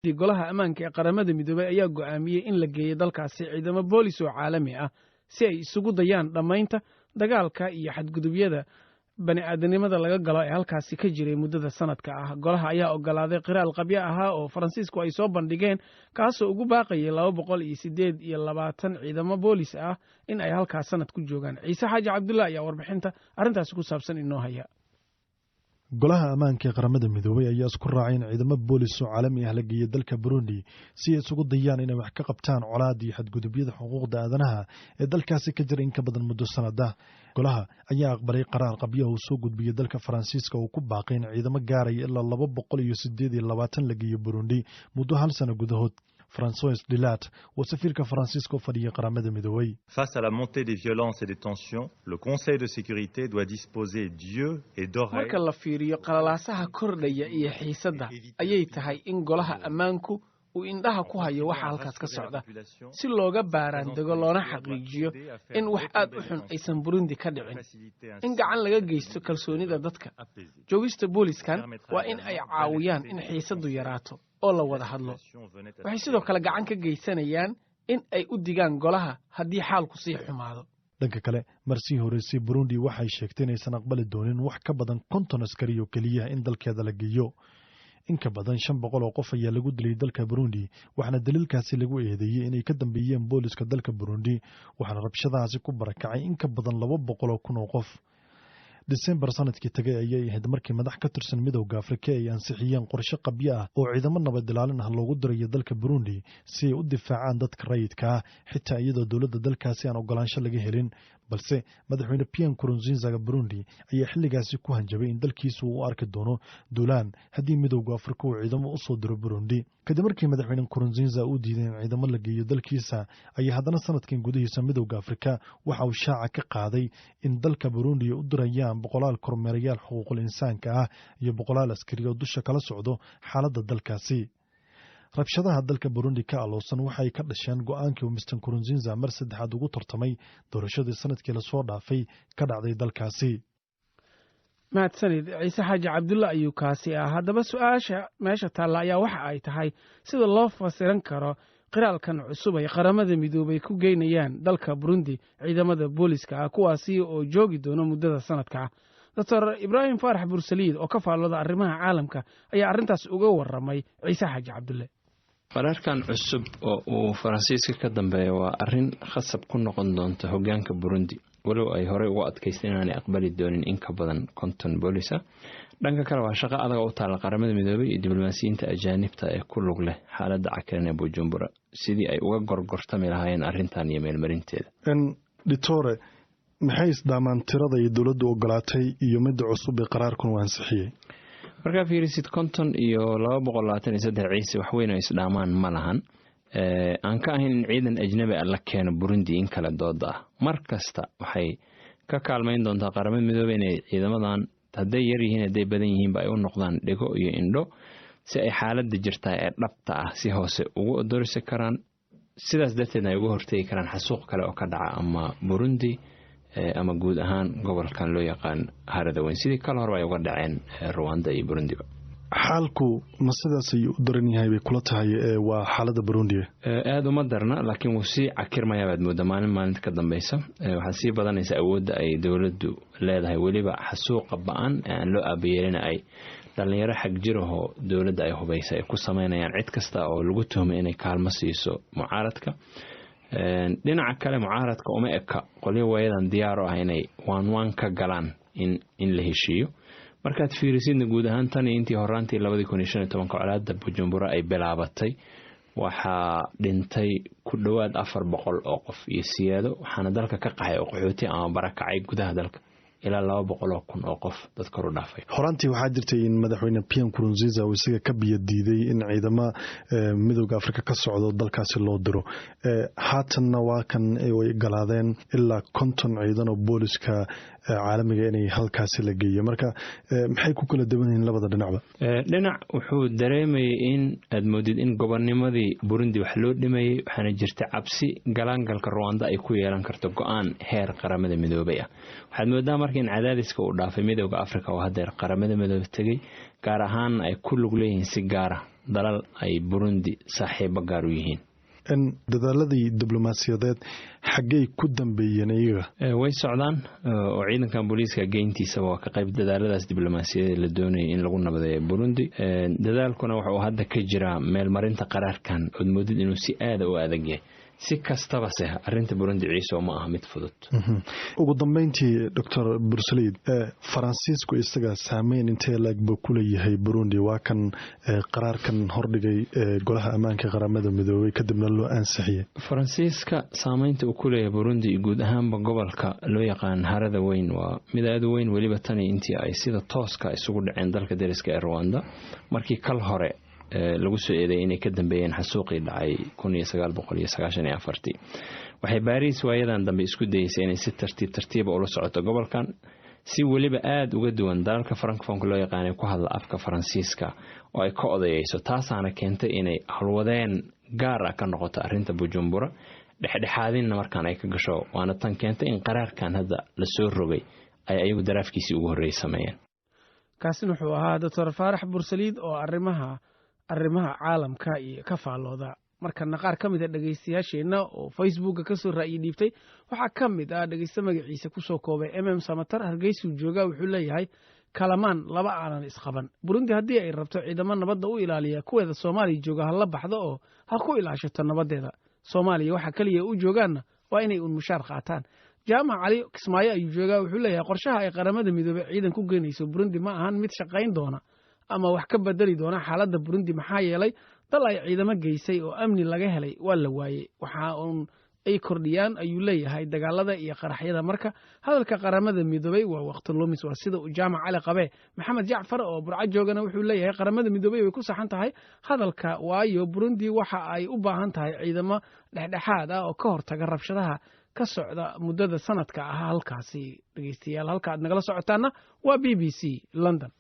Golaha Ammaanka ee Qaramada Midoobey ayaa go'aamiyey in la geeyo dalkaasi ciidamo boolis oo caalami ah si ay isugu dayaan dhammaynta dagaalka iyo xadgudubyada bani'aadanimada laga galo ee halkaasi ka jiray muddada sanadka ah. Golaha ayaa ogolaaday qiraal qabyo ahaa oo Faransiisku ay soo bandhigeen, kaasoo ugu baaqayay 228 ciidamo boolis ah in ay halkaas sanad ku joogaan. Ciise Xaaji Cabdulla ayaa warbixinta arrintaasi ku saabsan inoo haya. Golaha Ammaanka ee Qaramada Midoobey ayaa isku raacay in ciidamo boolis oo caalami ah la geeyo dalka Burundi si ay isugu dayaan inay wax ka qabtaan colaad iyo xadgudubyada xuquuqda aadanaha ee dalkaasi ka jira in ka badan muddo sanad ah. Golaha ayaa aqbalay qaraar qabyaha uu soo gudbiyey dalka Faransiiska oo ku baaqay in ciidamo gaaraya ilaa 228 la geeyo Burundi muddo hal sano gudahood. Francois Delattre waa safiirka Faransiiska oo fadhiya Qaramada Midoobey. Face à la montée des violences et des tensions, le Conseil de sécurité doit disposer d'yeux et d'oreilles. Marka la fiiriyo qalalaasaha kordhaya iyo xiisadda, ayay tahay in Golaha Ammaanku uu indhaha ku hayo waxa halkaas ka socda si looga baaraandego loona xaqiijiyo in wax aad u xun aysan Burundi ka dhicin, in gacan laga geysto kalsoonida dadka. Joogista booliskan waa in ay caawiyaan in xiisaddu yaraato oo la wada hadlo. Waxay sidoo kale gacan ka geysanayaan in ay u digaan golaha haddii xaalku sii xumaado. Dhanka kale, marsii horeysay Burundi waxay sheegtay inaysan aqbali doonin wax ka badan 50 askari oo keliya in dalkeeda la geeyo. In ka badan 500 oo qof ayaa lagu dilay dalka Burundi, waxaana daliilkaasi lagu eedeeyey inay ka dambeeyeen booliska dalka Burundi, waxaana rabshadahaasi ku barakacay in ka badan 200,000 oo qof. Disembar sanadkii tagay ayay ahayd markii madax ka tirsan Midowda Afrika ay ansixiyeen qorshe qabyo ah oo ciidamo nabad ilaalin ah loogu dirayo dalka Burundi si ay u difaacaan dadka rayidka ah, xitaa iyadoo dowladda dalkaasi aan ogolaansho laga helin. Balse Madaxweyne Pierre Nkurunziza Burundi ayaa xilligaasi ku hanjabay in dalkiisu uu u arki doono duulaan haddii Midowda Afrika uu ciidamo usoo diro Burundi. Kadib markii Madaxweyne Nkurunziza uu diiday in ciidamo la geeyo dalkiisa, ayaa haddana sanadkan gudihiisa Midowda Afrika waxa uu shaaca ka qaaday in dalka Burundi ay u dirayaan boqolaal kormeerayaal xuquuqul insaanka ah iyo boqolaal askari oo dusha kala socdo xaaladda dalkaasi. Rabshadaha dalka Burundi ka aloosan waxay ka dhasheen go-aankii uu Mister Nkurunziza mar saddexaad ugu tartamay doorashadii sanadkii lasoo dhaafay ka dhacday dalkaasi. Mahadsanid, Ciise Xaaji Cabdulla ayuu kaasi ah. Haddaba, su-aasha meesha taalla ayaa waxa ay tahay sida loo fasiran karo qiraalkan cusub ay Qaramada Midoobay ku geynayaan dalka Burundi ciidamada booliska ah, kuwaasi oo joogi doono muddada sanadka ah. Doctor Ibraahim Faarax Bursaliid oo ka faallooda arrimaha caalamka ayaa arrintaas uga warramay Ciise Xaaji Cabdulle. Qaraarkan cusub oo uu Faransiiska ka dambeeya waa arrin khasab ku noqon doonta hogaanka Burundi, walow ay horey ugu adkaysteen inaanay aqbali doonin in ka badan 50 boolisa. Dhanka kale, waa shaqo adag u taalla Qaramada Midoobay iyo diblomaasiyiinta ajaanibta ee ku lug leh xaaladda cakiran ee Bujumbura sidii ay uga gorgortami lahaayeen arrintan iyo meelmarinteeda. Doctor, maxay isdhaamaan tirada iyo dowladdu ogolaatay iyo midda cusub ee qaraarkan uu ansixiyey? Markaa fiirisid 50 iyo 223, Ciise, waxweyn oo isdhaamaan ma lahan, aan ka ahayn in ciidan ajnabi ah la keeno Burundi. In kale dooda ah mar kasta waxay ka kaalmayn doontaa Qaramada Midoobey inay ciidamadan, hadday yar yihiin, hadday badan yihiinba, ay u noqdaan dhego iyo indho si ay xaaladda jirtaa ee dhabta ah si hoose ugu odorisi karaan, sidaas darteedna ay uga hortegi karaan xasuuq kale oo ka dhaca ama Burundi ama guud ahaan gobolkan loo yaqaan Harada Weyn, sidii kale horeba ay uga dhaceen Ruwanda iyo Burundiba. Xaalku ma sidaas ayuu u daran yahay bay kula tahay? Waa xaaladda Burundi. Aada uma darna, laakiin wuu sii cakirmayaa baad moodaa maalin maalinta ka dambeysa. Waxaa sii badanaysa awoodda ay dowladdu leedahay, weliba xasuuqa ba-an ee aan loo aabayeelina ay dhalinyaro xag jirahoo dowladda ay hubaysa ay ku sameynayaan cid kasta oo lagu tuhmay inay kaalmo siiso mucaaradka. Dhinaca kale, mucaaradka uma eka qolyo waayadan diyaar u ah inay waanwaan ka galaan in la heshiiyo. Markaad fiirisidna, guud ahaan tan iyo intii horaantii 2015-ka colaada Bujumbura ay bilaabatay, waxaa dhintay ku dhowaad 400 oo qof iyo siyaado, waxaana dalka ka qaxay oo qaxooti ama barakacay gudaha dalka ilaa 200,000 oo qof dad kor u dhaafay. Horaantii waxaa jirtay in Madaxweyne Pierre Nkurunziza uu isaga ka biyo diiday in ciidamo Midowda Afrika ka socdo dalkaasi loo diro. Haatanna waa kan way galaadeen ilaa 50 ciidan oo booliska caalamiga inay halkaasi la geeyo. Marka maxay ku kala duwan yihiin labada dhinacba? Dhinac wuxuu dareemayay in aad moodid in gobonnimadii Burundi wax loo dhimayay, waxaana jirta cabsi galaangalka Ruwanda ay ku yeelan karto go-aan heer Qaramada Midoobay ah. Waxaad moodaa marka in cadaadiska uu dhaafay Midowda Africa oo hadeer Qaramada Midoobe tegey, gaar ahaanna ay ku lug leeyihiin si gaara Dalal ay Burundi saaxiibo gaar u yihiin. Dadaaladii diblomaasiyadeed xaggey ku dambeeyeen iyaga? Way socdaan, oo ciidankan booliiska geyntiisaba waa ka qayb dadaaladaas diblomaasiyadeed la doonayay in lagu nabadeeyo Burundi. Dadaalkuna waxa uu hadda ka jiraa meelmarinta qaraarkan, ood moodid inuu si aada u adag yahay. Si kastabase, arinta Burundi, Ciiso, ma aha mid fudud. Ugu dambeyntii, Doctor Bursaliid, Faransiisku isaga saameyn intee laeg buu ku leeyahay Burundi? Waa kan qaraarkan hordhigay Golaha Ammaanka Qaramada Midoobay, kadibna loo ansixiyey. Faransiiska saameynta uu ku leeyahay Burundi iyo guud ahaanba gobolka loo yaqaan Harada Weyn waa mid aada u weyn, weliba tani intii ay sida tooska isugu dhaceen dalka dariska ee Ruwanda, markii kal hore lagu soo eedeeyay inay ka dambeeyeen xasuuqii dhacay 1994-tii. Waxay Baariis waayadan dambe isku dayeysay inay si tartiib tartiiba ula socoto gobolkan, si weliba aada uga duwan dalalka francophone-ka loo yaqaanay, ku hadla afka Faransiiska, oo ay ka odayeyso. Taasaana keentay inay howlwadeen gaar ah ka noqoto arrinta Bujumbura, dhexdhexaadinna markaan ay ka gasho. Waana tan keentay in qaraarkan hadda lasoo rogay ay ayagu daraafkiisii ugu horreeyay sameeyeen. Kaasina wuxuu ahaa Doctor Faarax Bursaliid oo arrimaha caalamka iyo ka faallooda. Markana qaar ka mid a dhegaystayaasheenna oo Facebooka kasoo ra'yi dhiibtay. Waxaa ka mid ah dhegeyste magaciisa kusoo koobay Samatar, Hargeysuu jooga. Wuxuu leeyahay: "Kalamaan laba aanan isqaban. Burundi haddii ay rabto ciidamo nabadda u ilaaliya, kuweeda Soomaaliya jooga ha la baxdo oo ha ku ilaashato nabaddeeda. Soomaaliya waxa keliya u joogaanna waa inay uun mushaar qaataan." Jaamac Cali, Kismaayo ayuu joogaa. Wuxuu leeyahay: "Qorshaha ay Qaramada Midoobey ciidan ku geynayso Burundi ma ahan mid shaqayn doona ama wax ka bedeli doona xaaladda Burundi, maxaa yeelay dal ay ciidamo geysay oo amni laga helay waa la waayey. Waxa uun ay kordhiyaan," ayuu leeyahay, "dagaalada iyo qaraxyada. Marka hadalka Qaramada Midoobey waa waqti lumis." Waa sida uu Jaamac Cali qabee. Maxamed Jacfar oo Burco joogana wuxuu leeyahay: "Qaramada Midoobey way ku saxan tahay hadalka, waayo Burundi waxa ay u baahan tahay ciidamo dhexdhexaad ah oo ka hortaga rabshadaha ka socda muddada sanadka ah halkaasi." Dhegeystayaal, halka aad nagala socotaana waa BBC London.